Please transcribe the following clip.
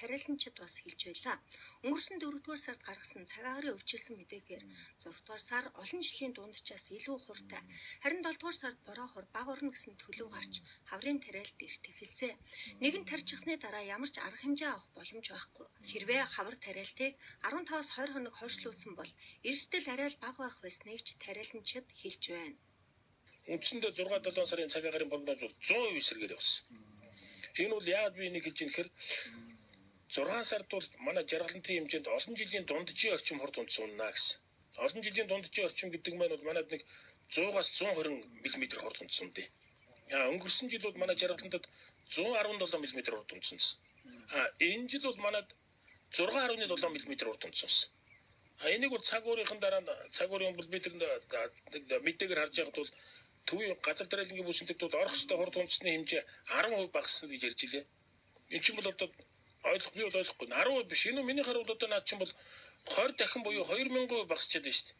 тариаланчид бас хэлж байлаа. Өнгөрсөн 4-р сард гаргасан цаг агаарын урьдчилсан мэдээгээр 6-р сар олон жилийн дунджаас илүү хуртай. Харин 7-р сард бороо хор бага орно гэсэн төлөв гарч хаврын тариалт эрт эхэлсэн. Нэгэн тарьчихсны дараа ямар ч арга хэмжээ авах боломж байхгүй. Хэрвээ хавар тариалтыг 15-аас 20 хоног хойшлуулсан бол эрсдэл арай л бага байх байсныг ч тариаланчид хэлж байна. Үндсэндээ 6 7 сарын цаг агаарын прогноз бол 100% эсрэгээр явсан. Энэ бол яагаад би энийг хэлж ийм гэхээр 6 сард бол манай жаргалантын хэмжээнд олон жилийн дунджийн орчим хурд унтсан унна гэсэн. Олон жилийн дунджийн орчим гэдэг маань бол манайд нэг 100-аас 120 мм хурд унтсан дээ. А өнгөрсөн жил бол манай жаргалантад 117 мм хурд унтсан гэсэн. А энэ жил бол манайд 6.7 мм хурд унтсан гэсэн. А энийг бол цаг уурынхан дараа цаг уурын бол бид нар мэдээгээр харж байхад бол төвийн газар тариалангийн бүсэнтэд бол орох ёстой хурд унтсны хэмжээ 10% багассан гэж ярьж илээ. Энэ чинь бол одоо ойлгох би бол ойлгохгүй. 10% биш. Энэ миний харуул одоо наад чинь бол 20 дахин буюу 2000% багасчаад байна шүү дээ.